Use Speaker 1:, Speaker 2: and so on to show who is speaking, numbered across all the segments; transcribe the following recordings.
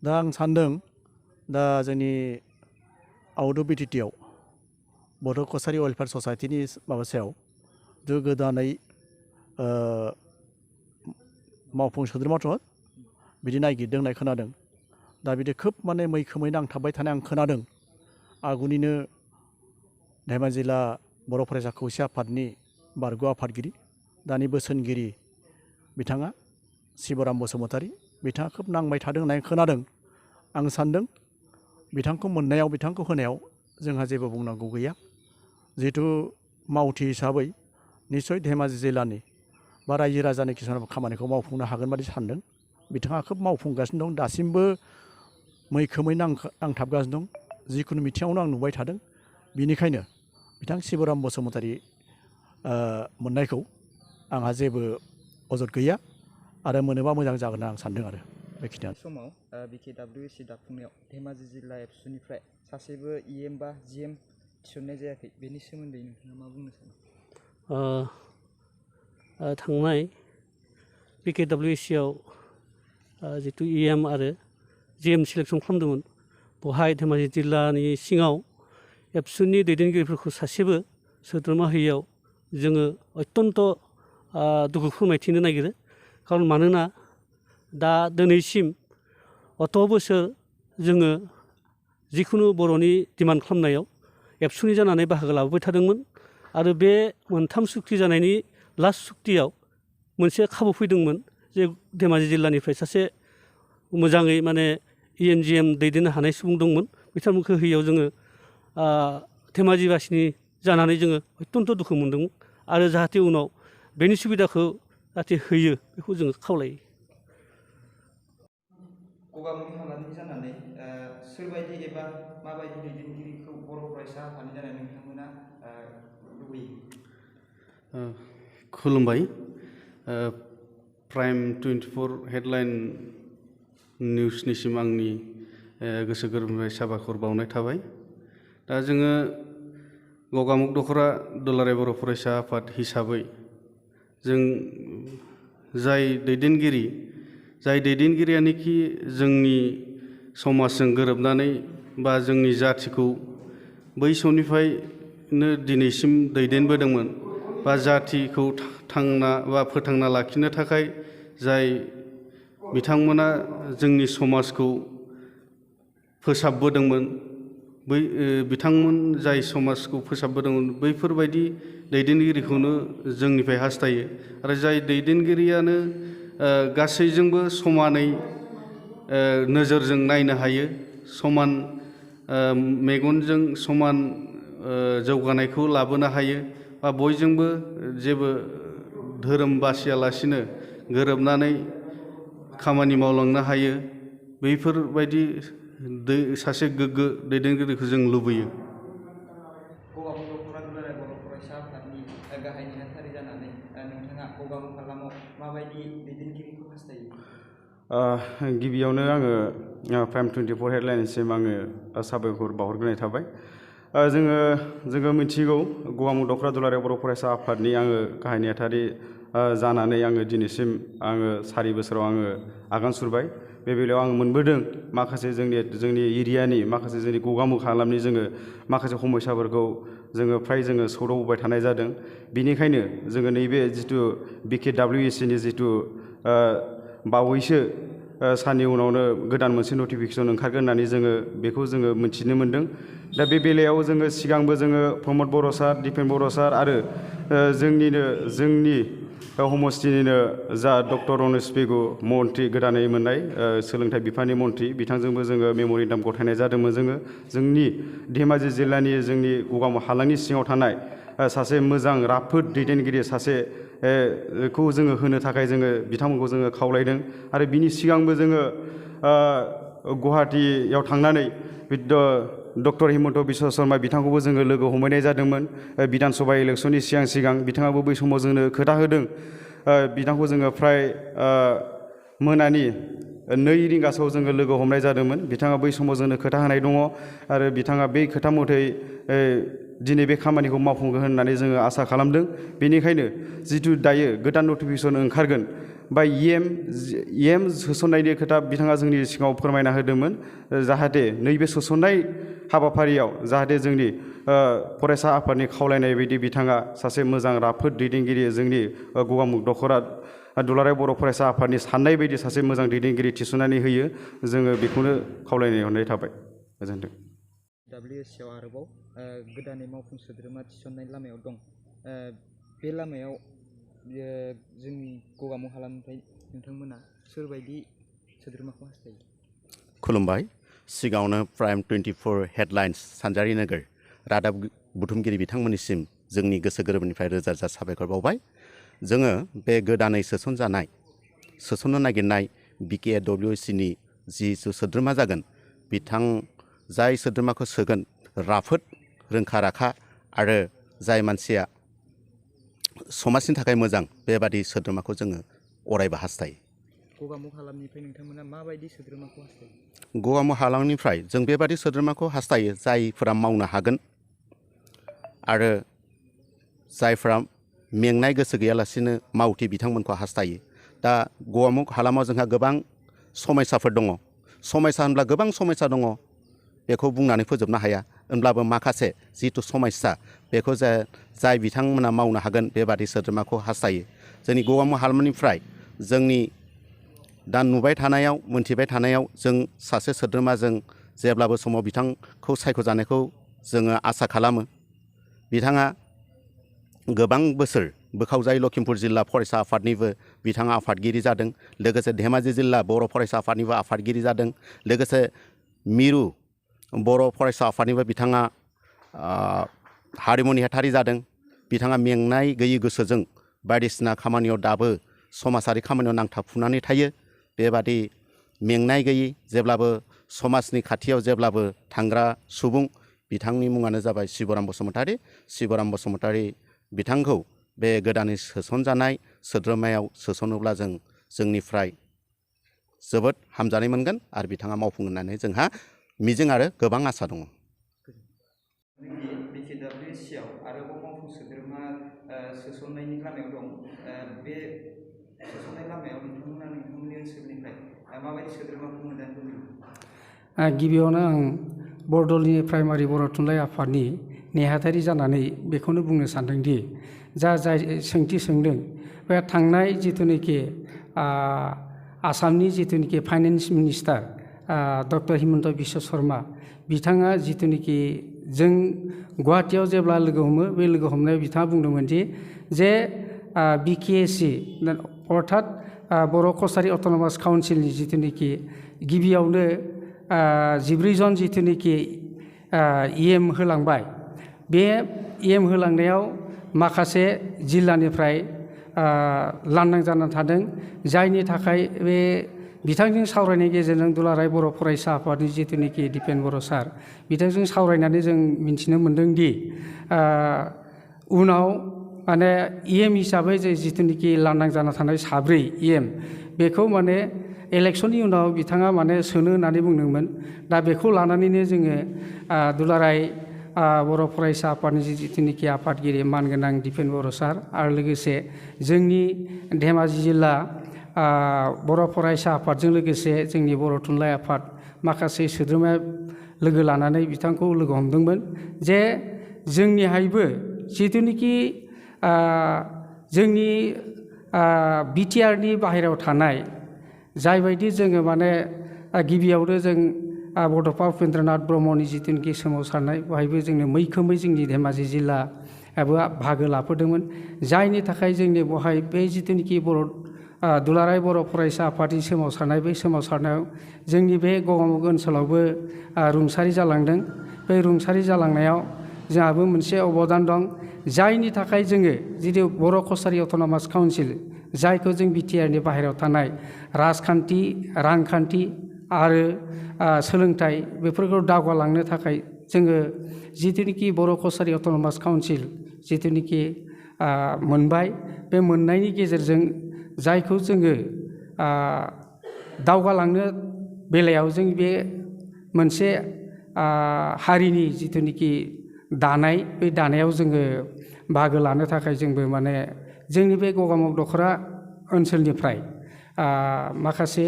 Speaker 1: दा आं सान्दों दा जोंनि आउट अफ बिटिटिआव बड' कसारि वेलफेयार ससाइटिनि माबा सायाव गोदानै मावफुं सोद्रोमाथ' बिदि नागिरदों होननाय खोनादों। दा बिदि खोब माने मैखोमै नांथाबबाय थानाय आं खोनादों। आगुनिनो धेमाजि जिल्ला बर' फरायसा खौसे आफादनि बारग' आफादगिरि दानि बोसोनगिरि बिथाङा शिबराम बसुमतारी बिथाङा खोब नांबाय थादों होननाय खोनादों। आं सान्दों बिथांखौ मोननायाव बिथांखौ होनायाव जोंहा जेबो बुंनांगौ गैया। जिहेथु मावथि हिसाबै निस्सय धेमाजि जिल्लानि बा रायजो राजानि किसुमान खामानिखौ मावफुंनो हागोन बादि सान्दों। बिथाङा खोब मावफुंगासिनो दं, दासिमबो मैखोमै नांथाबगासिनो दं। जिखुनु बिथिङावनो आं नुबाय थादों। बिनिखायनो बिथां शिबराम बसुमतारी मोननायखौ आंहा जेबो अजद गैया आरो मोनोबा मोजां जागोन आं सान्दों आरो बेखिनियानो।
Speaker 2: समाव BKWC दाफुंनायाव धेमाजि जिल्ला एबसुनिफ्राय सासेबो EM बा GM थिसननाय जायाखै, बेनि सोमोन्दै नोंथाङा मा बुंनो सानो?
Speaker 3: थांनाय BKWCआव जितु EM आरो GM सिलेक्सन खालामदोंमोन, बेवहाय धेमाजि जिल्लानि सिङाव एबसुनि दैदेनगिरिफोरखौ सासेबो सोद्रोमा होयियाव जोङो अत्यन्त दुखु फोरमायथिनो नागिरो। खारन मानोना दा दिनैसिम अत' बोसोर जोङो जिखुनु बर'नि डिमान्ड खालामनायाव एबसुनि जानानै बाहागो लाबोबाय थादोंमोन आरो बे मोनथाम सुक्ति जानायनि लास्ट सुक्तियाव मोनसे खाबु फैदोंमोन जे धेमाजि जिल्लानिफ्राय सासे मोजाङै माने ENGM दैदेननो हानाय सुबुं दंमोन। बिथांमोनखौ होयियाव जोङो धेमाजिबासिनि जानानै जोङो अत्यन्त दुखु मोनदोंमोन आरो जाहाथे उनाव बेनि सुबिदाखौ जाहाथे होयो बेखौ जोङो खावलायो।
Speaker 2: गगामुग हालामनि जानानै सोरबायदि एबा माबायदि दैदेनगिरिखौ बर' फरायसा आफादनि जानानै नोंथांमोना लुबैयो?
Speaker 4: खुलुमबाय। प्राइम 24 हेडलाइन निउसनिसिम आंनि गोसो गोरबोनिफ्राय साबायखर बावनाय थाबाय। दा जोङो गगामुग दख'रा दुलाराय बर' फरायसा आफाद हिसाबै जों जाय दैदेनगिरियानोखि जोंनि समाजजों गोरोबनानै बा जोंनि जाथिखौ बै समनिफ्रायनो दिनैसिम दैदेनबोदोंमोन बा जाथिखौ फोथांना लाखिनो थाखाय जाय बिथांमोना जोंनि समाजखौ फोसाबबोदोंमोन, बिथांमोन जाय समाजखौ फोसाबबोदोंमोन बैफोरबायदि दैदेनगिरिखौनो जोंनिफ्राय हास्थायो आरो जाय दैदेनगिरियानो गासैजोंबो समानै नोजोरजों नायनो हायो, समान मेगनजों समान जौगानायखौ लाबोनो हायो बा बयजोंबो जेबो धोरोम बासियालासिनो गोरोबनानै खामानि मावलांनो हायो, बैफोरबायदि सासे गोग्गो दैदेनगिरिखौ जों लुबैयो।
Speaker 2: गगामुग दख'रा दुलाराय बर' फरायसा आफादनि गाहाय नेहाथारि जानानै नोंथाङा गगामुग हालामाव माबायदि दैदेनगिरिखौ हास्थायो?
Speaker 5: गिबियावनो आङो प्राइम 24 हेडलाइनसिम आङो साबायखर बावहरग्रोनाय थाबाय। जोङो मिथिगौ गगामुग दख'रा दुलाराय बर' फरायसा आफादनि आङो गाहाय नेहाथारि जानानै आङो दिनैसिम आङो 4 बोसोराव आङो आगान सुरबाय। बे बेलायाव आं मोनबोदों माखासे जोंनि एरियानि माखासे जोंनि गगामुग हालामनि जोङो माखासे समस्याफोरखौ जोङो सौदावबोबाय थानाय जादों। बेनिखायनो जोङो नैबे जिथु BKWC नि जिथु बावैसो साननि उनावनो गोदान मोनसे नटिफिकेसन ओंखारगोन होननानै बेखौ जोङो मिथिनो मोन्दों। दा बे बेलायाव जोङो सिगांबो जोङो प्रमद बर' सार, दिपेन बर' सार आरो जोंनि समस्तिनिनो जा डक्टर रनेस पेगु मन्त्रि गोदानै मोननाय सोलोंथाइ बिफाननि मन्त्रि, बिथांजोंबो जोङो मेम'रेन्डाम गथायनाय जादोंमोन। जोंनि धेमाजि जिल्लानि जोंनि गगामुग हालामनि सिङाव थानाय सासे मोजां राफोद दैदेनगिरि सासेखौ जोङो होनो थाखाय जोङो बिथांमोनखौ जोङो खावलायदों आरो बिनि सिगांबो जोङो गुवाहाटीयाव थांनानै डक्टर हिमन्त बिश्व शर्मा बिथांखौबो जोङो लोगो हमहैनाय जादोंमोन बिधान सभा इलेक्सननि सिगां बिथाङाबो बै समाव जोंनो खोथा होदों। बिथांखौ जोङो फ्राय मोनानि 2 रिंगासोआव जोङो लोगो हमनाय जादोंमोन। बिथाङा बै समाव जोंनो खोथा होनाय दङ आरो बिथाङा बै खोथा मथै दिनै बे खामानिखौ मावफुंगोन होननानै जोङो आसा खालामदों। बेनिखायनो जिथु दायो गोदान नटिफिकेसन ओंखारगोन बा EM सोसननायनि खोथा बिथाङा जोंनि सिगाङाव फोरमायना होदोंमोन जाहाथे नैबे सोसननाय हाबाफारियाव जाहाथे जोंनि फरायसा आफादनि खावलायनाय बायदि बिथाङा सासे मोजां राफोद दैदेनगिरि जोंनि गगामुग दख'रा दुलाराय बर' फरायसा आफादनि साननाय बायदि सासे मोजां दैदेनगिरि थिसननानै होयो जोङो बेखौनो खावलायनाय हरनाय थाबाय गोजोन्थों।
Speaker 2: WSC आव आरोबाव गोदानै मावफुं सोद्रोमा थिसननाय लामायाव दं। बे लामायाव जोंनि गगामुग हालामनिफ्राय नोंथांमोना सोरबायदि सोद्रोमाखौ हास्थायो?
Speaker 6: खुलुमबाय। सिगाङावनो प्राइम 24 हेडलाइन्स सानजारि नोगोर रादाब बुथुमगिरि बिथांमोननिसिम जोंनि गोसो गोरबोनिफ्राय रोजा रोजा साबायखर बावबाय। जोङो बे गोदानै सोसननो नागिरनाय BKWC नि जि सोद्रोमा जागोन जाय सोद्रोमाखौ सोगोन राफोद रोंखा राखा आरो जाय मानसिया समाजनि थाखाय मोजां बेबादि सोद्रोमाखौ जोङो अरायबो हास्थायो।
Speaker 2: गगामुग हालामनिफ्राय नोंथांमोना माबायदि सोद्रोमाखौ हास्थायो?
Speaker 6: गगामुग हालामनिफ्राय जों बेबादि सोद्रोमाखौ हास्थायो जायफोरा मावनो हागोन आरो जायफ्रा मेंनाय गोसो गैयालासेनो मावथि बिथांमोनखौ हास्थायो। दा गगामुग हालामाव जोंहा गोबां समस्याफोर दङ। समस्या होनब्ला गोबां समस्या दङ, बेखौ बुंनानै फोजोबनो हाया। होनब्लाबो माखासे जिथु समस्या बेखौ जाय बिथांमोना मावनो हागोन बेबादि सोद्रोमाखौ हास्थायो। जोंनि गगामुग हालामनिफ्राय जोंनि दा नुबाय थानायाव मोनथिबाय थानायाव जों सासे सोद्रोमाजों जेब्लाबो समाव बिथांखौ सायख'जानायखौ जोङो आसा खालामो। बिथाङा गोबां बोसोर बोखावजायै लखिमपुर जिल्ला फरायसा आफादनिबो बिथाङा आफादगिरि जादों। लोगोसे धेमाजि जिल्ला बर' फरायसा आफादनिबो आफादगिरि जादों। लोगोसे मिरु बर' फरायसा आफादनिबो बिथाङा हारिमु नेहाथारि जादों। बिथाङा मेंनाय गैयै गोसोजों बायदिसिना खामानियाव दाबो समाजारि खामानियाव नांथाबफुनानै थायो। बेबादि मेंनाय गैयै जेब्लाबो समाजनि खाथियाव जेब्लाबो थांग्रा सुबुं बिथांनि मुङानो जाबाय शिबराम बसुमतारी। शिबराम बसुमतारी बिथांखौ बे गोदानै सोसनजानाय सोद्रोमायाव सोसनोब्ला जोंनिफ्राय जोबोद हामजानाय मोनगोन आरो बिथाङा मावफुंगोन होननानै जोंहा मिजिं आरो गोबां आसा दङ।
Speaker 2: BKWC आव आरोबाव मावफुं सोद्रोमा सोसननायनि लामायाव दं। बे सोसननाय लामायाव नोंथांमोना नोंथांमोननि ओनसोलनिफ्राय माबायदि सोद्रोमाखौ मोनजानो लुबैयो?
Speaker 7: गिबियावनो आं बरदलनि प्राइमारि बर' थुनलाइ आफादनि नेहाथारि जानानै बेखौनो बुंनो सानदोंदि जाय सोंथि सोंदों बे थांनाय जिथुनिखि आसामनि जिथुनिखि finance minister doctor Himanta Biswa Sharma बिथाङा जिथुनिखि जों गुवाहाटियाव जेब्ला लोगो हमो बे लोगो हमनायाव बिथाङा बुंदोंमोन जे BKSC अर्थात बर' कसारि अट'नमास काउन्सिलनि जिथुनिखि गिबियावनो 14 जन जिथुनिखि EM होलांबाय, बे EM होलांनायाव माखासे जिल्लानिफ्राय लांदां जानानै थादों, जायनि थाखाय बे बिथांजों सावरायनायनि गेजेरजों दुलाराय बर' फरायसा आफादनि जिथुनिखि दिपेन बर' सार बिथांजों सावरायनानै जों मिन्थिनो मोन्दोंदि उनाव माने EM हिसाबै जिथुनिखि लांदां जाना थानाय 7 EM बेखौ माने इलेक्सननि उनाव बिथाङा माने सोनो होननानै बुंदोंमोन। दा बेखौ लानानैनो जोङो दुलाराय बर' फरायसा आफादनि जिथुनिखि आफादगिरि मानगोनां दिपेन बर' सार आरो लोगोसे जोंनि धेमाजि जिल्ला बर' फरायसा आफादजों लोगोसे जोंनि बर' थुनलाइ आफाद माखासे सोद्रोमा लोगो लानानै बिथांखौ लोगो हमदोंमोन जे जोंनिहायबो जिथुनिखि जोंनि BTRनि बाहेरायाव थानाय जायबायदि जोङो माने गिबियावनो जों बड'फा उपेन्द्रनाथ ब्रह्मनि जिथुनिखि सोमावसारनाय बेवहायबो जोंनो मैखोमै जोंनि धेमाजि जिल्लायाबो बाहागो लाफैदोंमोन, जायनि थाखाय जोंनि बेवहाय बे जिथुनिखि दुलाराय बर' फरायसा आफादनि सोमावसारनाय बे सोमावसारनायाव जोंनि बे गगामुग ओनसोलावबो रुंसारि जालांदों। बे रुंसारि जालांनायाव जोंहाबो मोनसे अबदान दं, जायनि थाखाय जोङो जितु बर' कसारि अट'नमास काउन्सिल जायखौ जों BTRनि बाहेरायाव थानाय राजखान्थि, रांखान्थि आरो सोलोंथाइ बेफोरखौ दावगालांनो थाखाय जोङो जिथुनिखि बर' कसारि अट'नमास काउन्सिल जिथुनिखि मोनबाय, बे मोननायनि गेजेरजों जायखौ जोङो दावगालांनो बेलायाव जों बे मोनसे हारिनि जिथुनिखि दानाय बे दानायाव जोङो बाहागो लानो थाखाय जोंबो माने जोंनि बे गगामुग दख'रा ओनसोलनिफ्राय माखासे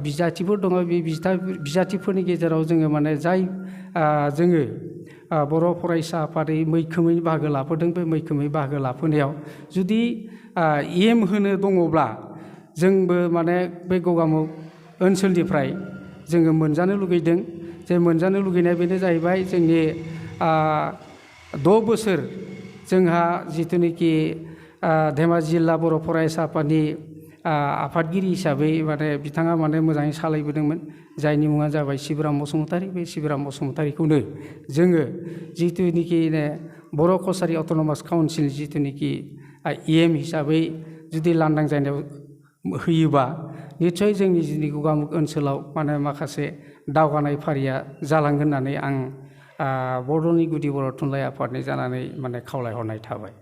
Speaker 7: बिजाथिफोर दङ बे बिजाथिफोरनि गेजेराव जोङो माने जाय जोङो बर' फरायसा आफादै मैखोमै बाहागो लाफैदों बे मैखोमै बाहागो लाफैनायाव जुदि एम होनो दङब्ला जोंबो माने बे गगामुग ओनसोलनिफ्राय जोङो मोनजानो लुगैदों जे मोनजानो लुगैनाय बेनो जाहैबाय जोंनि 6 बोसोर जोंहा जिथुनिखि धेमाजि जिल्ला बर' फरायसा आफादनि आफादगिरि हिसाबै माने बिथाङा माने मोजाङै सालायबोदोंमोन जायनि मुङा जाबाय शिबराम बसुमतारी बे शिबराम बसुमतारीखौनो जोङो जिथुनिखि बर' कसारि अट'नमास काउन्सिल जिथुनिखि एम हिसाबै जुदि लांदां जायगायाव होयोबा निस्सय जोंनि जिनि गगामुग ओनसोलाव माने माखासे दावगानाय फारिया जालांगोन होननानै आं बर'नि गुदि बर' थुनलाइ आफादनि जानानै माने खावलायहरनाय थाबाय।